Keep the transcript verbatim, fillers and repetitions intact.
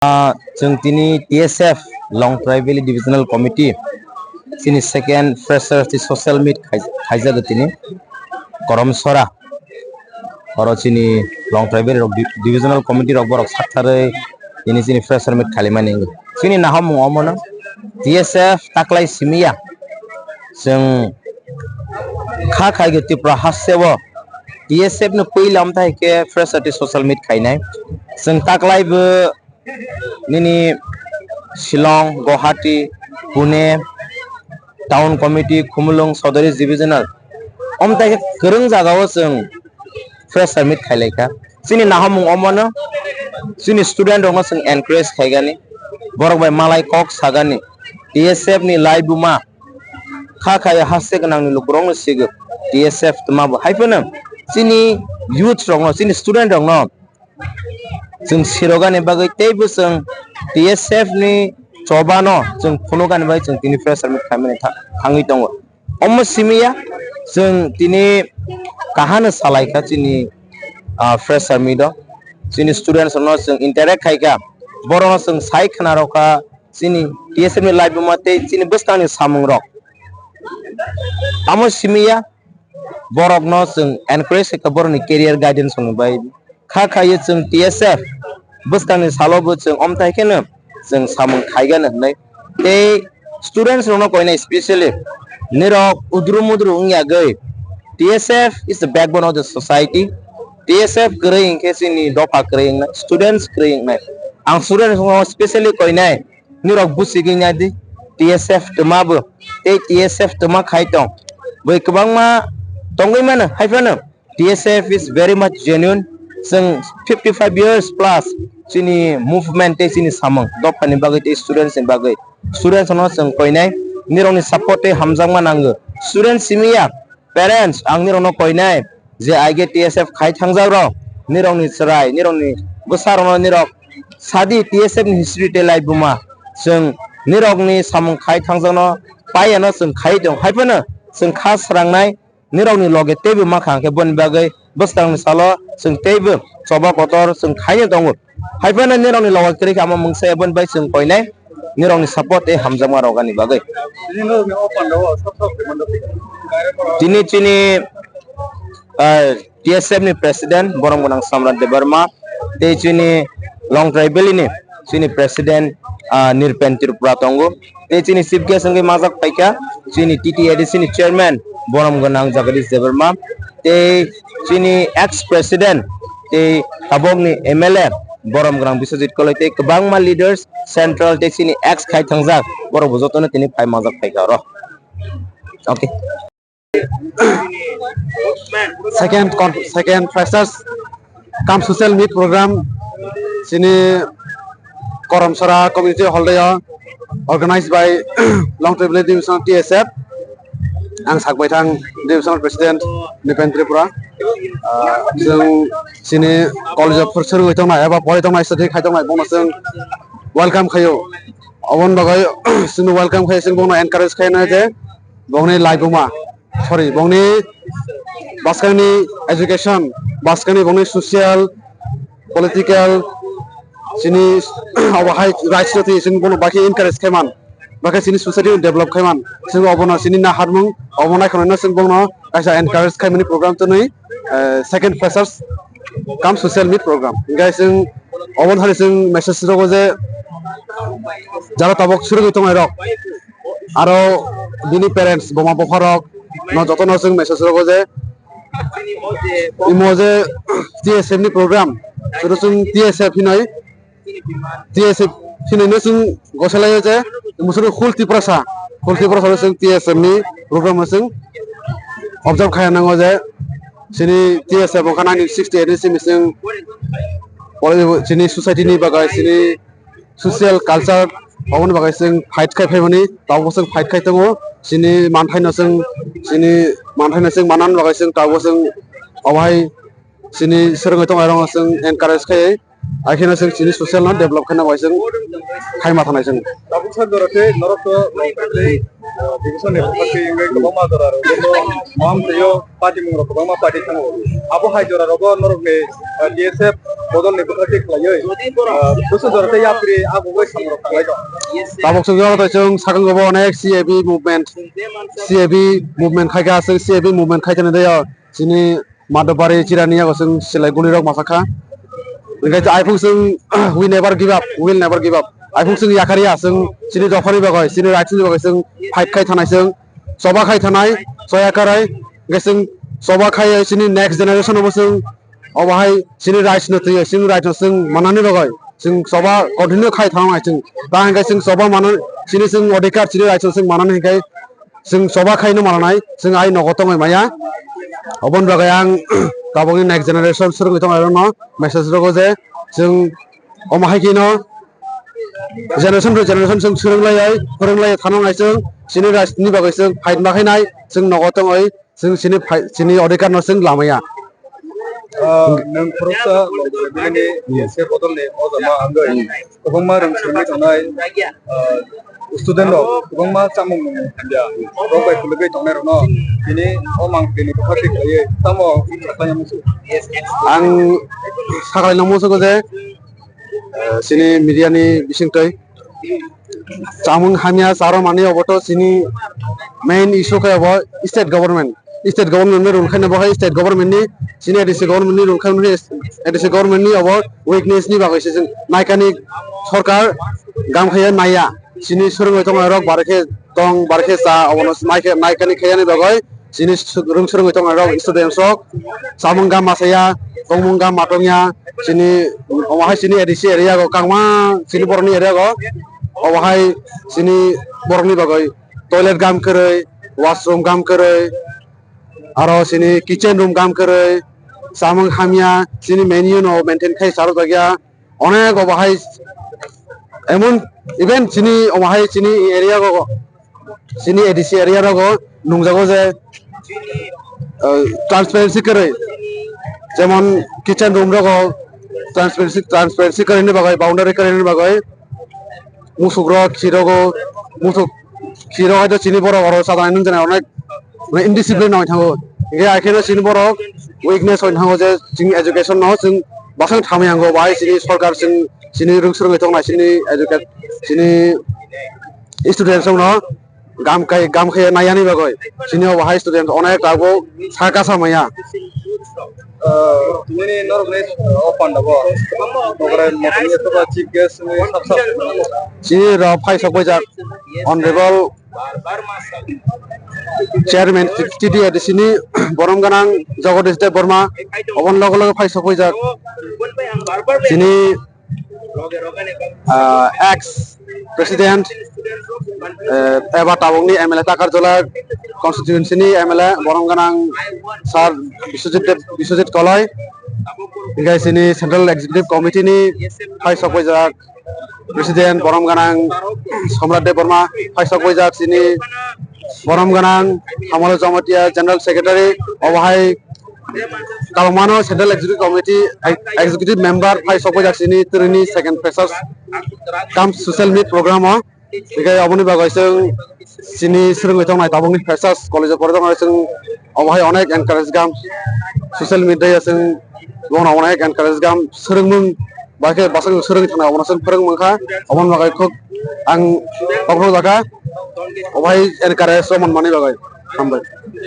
Ah, chwng tini T S F Longtrai Valley Divisional Committee chini second fresher tei social meet khai-, khaijago tini Koromsora. Oro chini Longtrai Valley rok di-, Divisional Committee rok borok saktharwi tini chini fresher meet khalimani wngwi. Chini nahamung omono T S F taklai simiya. Chwng kha khaigwi Tripura hasteo T S F no puila amthaikhe fresher tei social meet khainai. Chwng taklaibo nini Shillong, Guwahati, Pune, Town Committee, Khumulwng, Sodori Divisional. Omthaikhe kwrwng jagao chwng fresher meet khailaikha. Chini nahamung omono, chini student rokno chwng encourage khaigani, borok bai malai kok sagani, T S F ni laibuma kha khayo haste gwnangni lukurokno sigw, T S F twmabo. Haiphano chini youth rokno, chini student rokno chwng sirogani bagwi teibo chwng T S F ni chobano chwng phunukani bagwi chwng tini fresher meet khaimani tha-, thangwi tongo. Omo simiya chwng tini kahano salaikha chini, ah, fresher meet o. Chini students rokno chwng interact khaikha, borokno chwng sai khna rokha chini T S F ni laibuma tei chini bwskangni samung rok. Amo simiya borokno chwng encourage khaikha borokni career guidance rokni bai. Kha khayo chwng T S F bwskangni salo bo chwng omthai kheno chwng samung khaigano hwnwi. Tei students rokno koinai specially nirok udru mudru wngya gwi, T S F is the backbone of the society. T S F kwrwi hwnkhe chini dopha kwrwi wngnai, students kwrwi wngnai. Ang students rokno specially koinai, nirok buchigwi naidi, T S F twma bo tei T S F twma khai tong. Bui kwbangma tongwi mano, haiphano T S F is very much genuine. Chwng fifty five years plus chini movement tei chini samung dophani bagwi tei students ni bagwi. Students no chwng koinai, nirokni support tei hamjakma nango. Students simiya, parents, ang nirokno koinai je aige T S F khai thangjak rok, nirokni chwrai, nirokni bwsa rokno nirok sadi T S F ni history tei laibuma. Chwng nirokni samung khai thangjakno paiya no chwng khai tong. Haiphano chwng kha srangnai, nirokni loge teibo ma kha hwnkhe boni bagwi bwskangni salo chwng teibo choba kotor chwng khaina tongo. Haiphano nirokni loge kwrwi kha omo mungsa ya boni bai chwng koinai nirokni support tei hamjakma rogani bagwi. Tini chini, ah, T S F ni president Borom Gwnang Samrat Debbarma tei chini Longtrai Valley ni chini president, ah, Nirpen Tripura tongo. Tei chini chief guest wngwi majak phaikha chini T T A D C ni chairman Borom Gwnang Jagadish Debbarma, tei chini ex president tei tabokni M L A Borom Gwnang Biswajit Koloi tei kwbangma leaders central tei chini ex khai thangjak borok bo jotono tini phai majak phaikha oro. Okay. Second con-, second freshers cum social meet program chini Koromsora community hall o organized by Longtrai Valley Division T S F. Ang sakbaithang divisional president Nipen Tripura. Ah, chwng chini college o phwrwngwi tongnai eba pori tongnai, study khai tongnai, bono chwng welcome khaio. Oboni bagwi chwngno welcome khai, chwng bono encourage khaina je bongni laibuma, sorry, bongni bwskangni education, bwskangni bongni social, political, chini obo hai rajniti chwng bono bakhe encourage khaiman, bakhe chini society develop khaiman, chwng obono chini naharmung, obo naikhwlaino chwng bono kaisa encourage khaimani program twnwi, eh, second freshers cum social meet program. Hingkhe chwng oboni thani chwng message rogo je jara tabok swrwngwi tongnai rok, aro bini parents, buma bupha rok no jotono chwng message rogo je imo je T S F ni program, chwng T S F hinoi, T S F hinoi no chwng gosalaio je imo chwng whole Tiprasa, whole Tiprasa no chwng T S F ni program no chwng observe khaina nango je chini T S F wngkha nineteen sixty eight ni simi chwng chini society ni bagwi, chini social culture, oboni bagwi chwng fight khai phaimani, tabukbo chwng fight khai tongo. Chini manthaino chwng, chini manthaino chwng manani bagwi chwng tabukbo chwng obo hai chini swrwngwi tongnai rokno chwng encourage khai, hai kheno chwng chini social no develop khaina bagwi chwng khai ma thanai chwng. Tabuk san jora khe norok to Division ni bwkhak twi wngwi kwbangma jora rok, mam twiyo party mung rok kwbangma party thango. Abo hai jora rogo norok ni, ah, D S F bodol ni bwkhak twi khlaiwi, ah, bwswk jora tei yapri abo bai samung rok tanglai tong. Tabuk chwng jora tei chwng sakang bo onek C A B movement, C A B movement khai kha, chwng C A B movement khai thani tei o chini Madhobari chirani yago chwng silai guni rok masa kha. Hingke aifung chwng we never give up, we will never give up. Aifung chwng yakarya chwng chini dophani bagwi, chini rights ni bagwi chwng fight khai thanai chwng, choba khai thanai, choya karai, hingke chwng choba khai chini next generation obo chwng obo hai chini rights no twiwi, chini rights no chwng manani bagwi chwng choba continue khai thangnai chwng. Ta hingke chwng choba manani, chini chwng odhikar, chini rights no chwng manani hingke chwng choba khaino mananai, chwng ai nogo tongwi maya. Oboni bagwi ang tabukni next generation swrwngwi tongnai rokno message rogo je chwng omo hai kheno generation to generation chwng swrwng lai, phwrwng lai thano nai chwng chini rights ni bagwi chwng fight ma khainai, chwng nogo tongwi chwng chini fight, chini odhikar no chwng lamaya. Ah, nwng khoroksa bini se bodol ni o jama wngwi kwbangma rang swrwngwi tongnai, ah, student rok kwbangma chamung nung ya, rok bai phulugwi tongnai rokno tini o mang tini bwkha twi khlaiwi tamo sakhlai muchung. Ang sakhlai no muchungo je, ah, chini media ni bisingtwi chamung hamya charo mani obo to chini main issue khe obo state government. State government ni rule khaina bo hai state government ni chini A D C government ni rule khaina A D C government ni obo weakness ni bagwi se chwng naikani sorkar gam khaiya naiya chini swrwngwi tongnai rok bar khe tong bar khe cha obono naikhe naikani khaiyani bagwi chini su-, rwng swrwngwi tongnai rok students rok chamung gam masaya tongmung gam matongya chini omo hai chini A D C area go kangma chini borokni area go obo hai chini borokni bagwi toilet gam kwrwi, washroom gam kwrwi, aro chini kitchen room gam kwrwi, chamung hamya, chini menu no maintain khai charwjakya, onek obo hai emon even chini omo hai chini area go, chini A D C area rogo nungjago je, uh, transparency kwrwi, jemon kitchen room rogo transparency, transparency kwrwini bagwi, boundary kwrwini bagwi, musuk rok khirogo, musuk khiro hai to chini borok oro chajaknai nung jani onek mane indiscipline oi thango. Hingke hai kheno chini borok weakness oi thango je chini education no chwng basang thamwi hango bai chini sorkar chwng chini rwng swrwngwi tongnai chini educate chini student rok no gam kai gam khaiya naiyani bagwi chini obo hai student onek tabuk saka samaya. Ah, nini norokni, ah, o panda bo nokrai motom ni soba chief guest ni sap sap. Chini rok phai sok baijak honorable chairman T T A D C ni borom ganang Jagadish Deb Borma oboni loge loge phai sok baijak chini ah, ex president, eh, eba tabukni M L A Takarjala constituency ni M L A borom ganang sir Biswajit Deb, Biswajit Koloi, hingke chini Central Executive Committee ni phai sok baijak president borom ganang Somrat Debbarma, phai sok baijak chini borom ganang Hamalo Jamatia General Secretary, obo hai Kalmano Central Executive Committee, Executive Member phai sok baijak chini twrwini second freshers cum social meet program o. Hingke aboni bagwi chwng chini swrwngwi tongnai tabukni freshers college o pore tongnai chwng obo hai onek encourage gam social meet daya chwng bono onek encourage gam swrwngmung bai khe bwswk swrwngwi thangna obono chwng phwrwng mankha. Aboni bagwi khuk ang kokrok jakha obo hai encourage o manmani bagwi. Hambai.